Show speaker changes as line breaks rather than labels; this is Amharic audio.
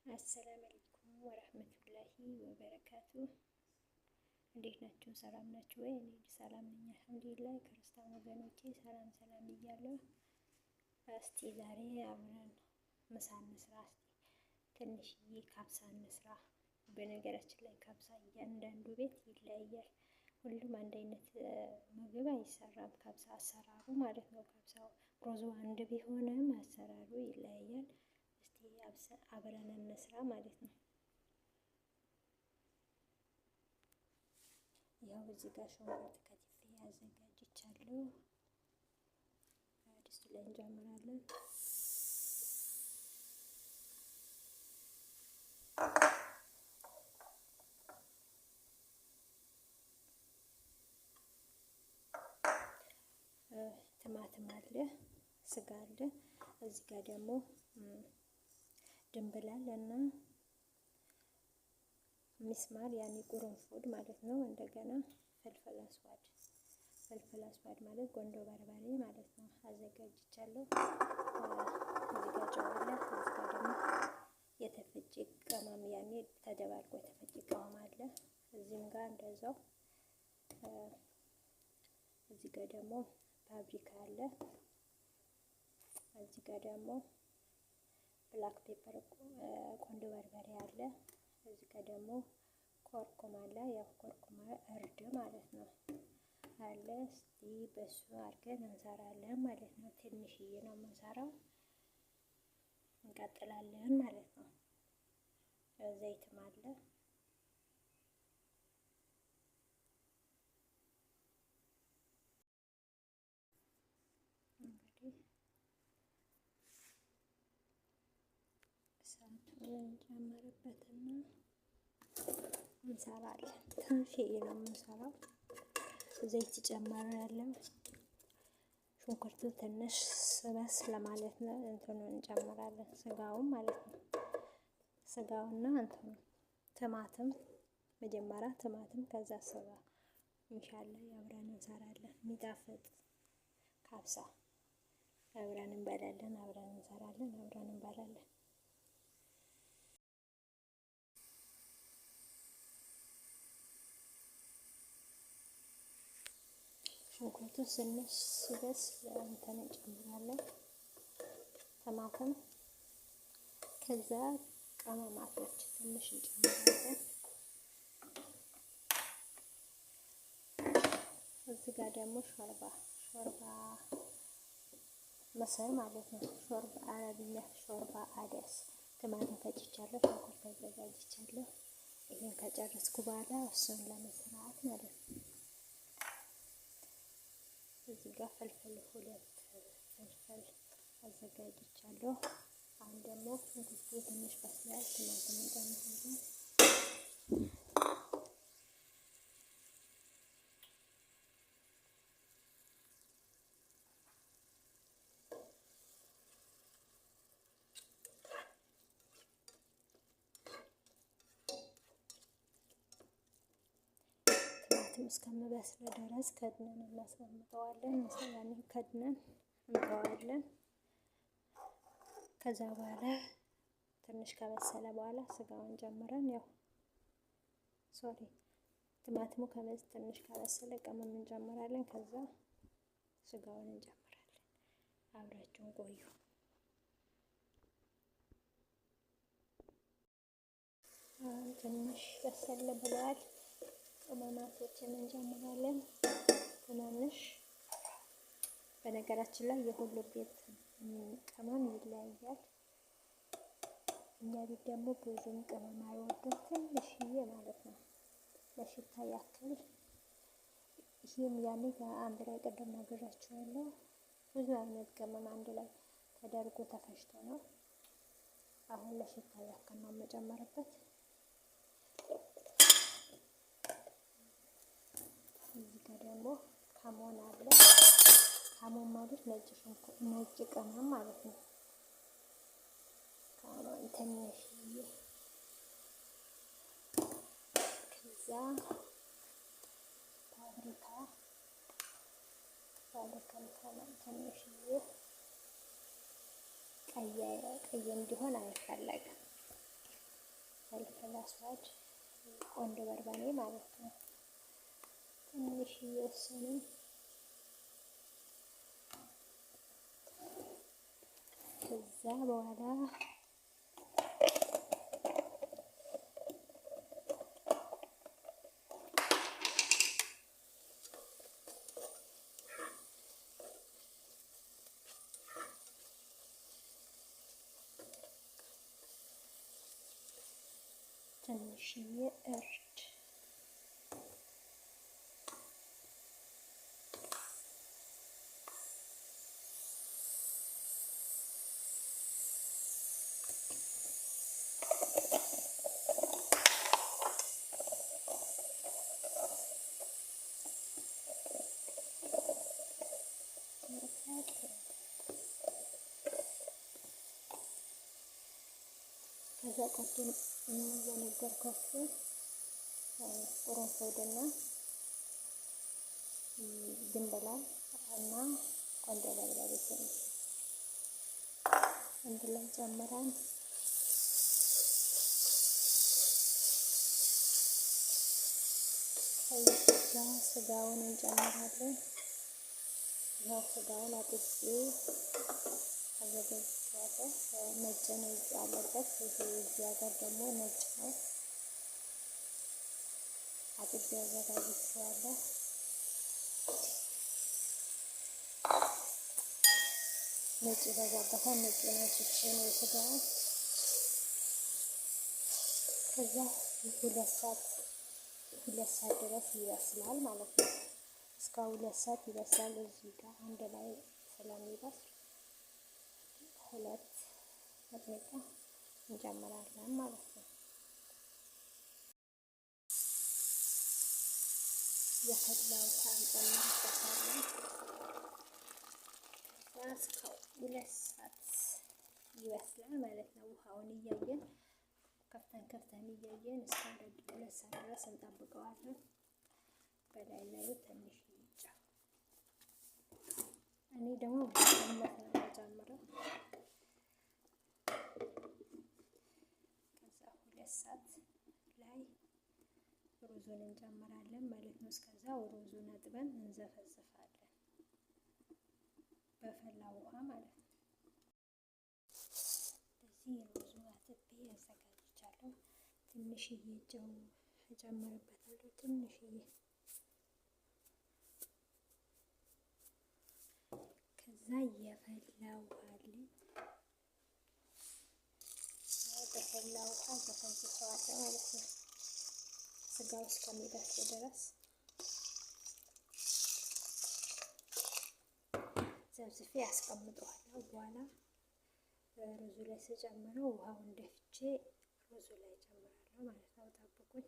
አሰላም አለይኩም ወረህመቱላሂ ወበረካቱ። እንዴት ናችሁ? ሰላም ናችሁ ወይ? እኔ ሰላም ነኝ አልሐምዱሊላህ። ክርስቲያን ወገኖቼ ሰላም ሰላም ብያለሁ። እስቲ ዛሬ አብረን ምሳ እንስራ። እስቲ ትንሽዬ ካብሳ እንስራ። በነገራችን ላይ ካብሳ እያንዳንዱ ቤት ይለያያል። ሁሉም አንድ አይነት ምግብ አይሰራም። ካብሳ አሰራሩ ማለት ነው። ካብሳው ሮዙ አንድ ቢሆንም አሰራሩ ይለያያል። እስቲ አብረን እንስራ ማለት ነው። ያው እዚህ ጋር ሽንኩርት ከትፌ አዘጋጅቻለሁ። ድስቱ ላይ እንጀምራለን። ቲማቲም አለ፣ ስጋ አለ። እዚህ ጋር ደግሞ ድንብላል እና ሚስማር ያኔ ቁርንፉድ ማለት ነው። እንደገና فلفل أسود፣ فلفل أسود ማለት ጎንዶ በርበሬ ማለት ነው። አዘጋጅቻለሁ። እዚህ ጋር ጨው አለ። እዚህ ጋር ደግሞ የተፈጨ ቅመም ያኔ ተደባልቆ የተፈጨ ቅመም አለ። እዚህም ጋር እንደዛው። እዚህ ጋር ደግሞ ፓፕሪካ አለ። እዚህ ጋር ደግሞ black pepper ቆንዶ በርበሬ አለ። እዚህ ጋር ደግሞ ኮርኩም አለ። ያው ኮርኩም እርድ ማለት ነው አለ። እስቲ በሱ አድርገን እንሰራለን ማለት ነው። ትንሽዬ ነው የምንሰራው። እንቀጥላለን ማለት ነው። ዘይትም አለ። እንግዲህ እሳቱን እንጨምርበትና እንሰራለን። ትንሽዬ ነው የምንሰራው። ዘይት ጨመረ ያለው ሽንኩርቱ ትንሽ ስበስ ለማለት ነው። እንትኑ እንጨምራለን ስጋውን ማለት ነው። ስጋውና እንትኑ ቲማቲም መጀመሪያ ቲማቲም፣ ከዛ ስጋ። ኢንሻአላህ አብረን እንሰራለን። የሚጣፍጥ ካብሳ አብረን እንበላለን፣ አብረን እንሰራለን፣ አብረን እንበላለን። ሽንኩርቱ ትንሽ ሲበስል እንትን እንጨምራለን ቲማቲም፣ ከዛ ቅመማቶች ትንሽ እንጨምራለን። እዚህ ጋር ደግሞ ሾርባ፣ ሾርባ ምስር ማለት ነው። ሾርባ አረብኛ ሾርባ عدس። ቲማቲም ፈጭቻለሁ፣ ሽንኩርት አዘጋጅቻለሁ። ይሄን ከጨረስኩ በኋላ እሱን ለመስራት ማለት ነው። እዚህ ጋር فلفل፣ ሁለት فلفل አዘጋጅቻለሁ። አሁን ደግሞ ሽንኩርቱ ትንሽ በስሏል። ቲማቲም እንጨምራለን። ቲማቲም እስከሚበስል ድረስ ከድነን እናስቀምጠዋለን። ያኔ ከድነን እንተዋለን። ከዛ በኋላ ትንሽ ከበሰለ በኋላ ስጋውን ጨምረን፣ ያው sorry፣ ቲማቲሙ ከበዝ ትንሽ ከበሰለ ቅመም እንጨምራለን። ከዛ ስጋውን እንጨምራለን። አብራችሁን ቆዩ። አሁን ትንሽ በሰል ብለዋል። ቅመማቶችን እንጨምራለን ትናንሽ። በነገራችን ላይ የሁሉም ቤት ቅመም ይለያያል። እኛ ቤት ደግሞ ብዙም ቅመም አይወዱም፣ ትንሽዬ ማለት ነው ለሽታ ያክል። ይህም ያኔ አንድ ላይ ቅድም ነግራችኋለሁ። ብዙ አይነት ቅመም አንድ ላይ ተደርጎ ተፈጭቶ ነው። አሁን ለሽታ ያክል ነው የምጨምርበት። እዚህ ጋር ደግሞ ካሞን አለ። ካሞን ማለት ነጭ ሽንኩርት፣ ነጭ ቅመም ማለት ነው። ካሞን ትንሽዬ፣ ከዛ ፓፕሪካ፣ ፓፕሪካ ትንሽዬ፣ ቀይ ቀይ እንዲሆን አይፈለግም። አስዋድ ቆንዶ በርበሬ ማለት ነው። ትንሽ እየወሰንን ከዛ በኋላ ትንሽዬ እርድ ከዛ ቅድም የነገርኳችሁ ቁርንፉድና ድንብላል እና ቆንጆ በርበሬ ትንሽ አንድ ላይ ጨምረን ከዛ ስጋውን እንጨምራለን። ያው ስጋውን አጥቤ አዘጋጅቼዋለሁ። ነጭ ነጭ አለበት። ይሄ እዚህ ሀገር ደግሞ ነጭ ነው። አጥቤ አዘጋጅቼዋለሁ። ነጭ ይበዛበታል። ነጭ ነጭ ነው ስጋውን። ከዛ 2 ሰዓት ድረስ ይበስላል ማለት ነው። እስከ 2 ሰዓት ይበስላል። እዚህ ጋር አንድ ላይ ስለሚበስል 2 ሚጥሚጣ እንጨምራለን ማለት ነው። የፈላ ውሃ እንጨምርበታለን። ከዛ እስከ 2 ሰዓት ይበስላል ማለት ነው። ውሃውን እያየን ከፍተን ከፍተን እያየን እስከ 2 ሰዓት ድረስ እንጠብቀዋለን። በላይ ላይ ትንሽ ጨው፣ እኔ ደግሞ በቀመት ነው የምጨምረው። ከዛ 2 ሰዓት ላይ ሩዙን እንጨምራለን ማለት ነው። እስከዛ ሩዙን አጥበን እንዘፈዝፋለን በፈላ ውሃ ማለት ነው። እዚህ ሩዙን አጥቤ አዘጋጅቻለሁ። ትንሽዬ ጨው እጨምርበታለሁ። ትንሽዬ ከዛ የፈላ ውሃ አለኝ። በፈላ ውሃ ዘፈዝፈዋለሁ ማለት ነው። ስጋው እስከሚበስል ድረስ ዘብዝፌ አስቀምጠዋለሁ። በኋላ ሩዙ ላይ ስጨምረው ውሃውን ደፍቼ ሩዙ ላይ ጨምራለሁ ማለት ነው። ጠብቁኝ።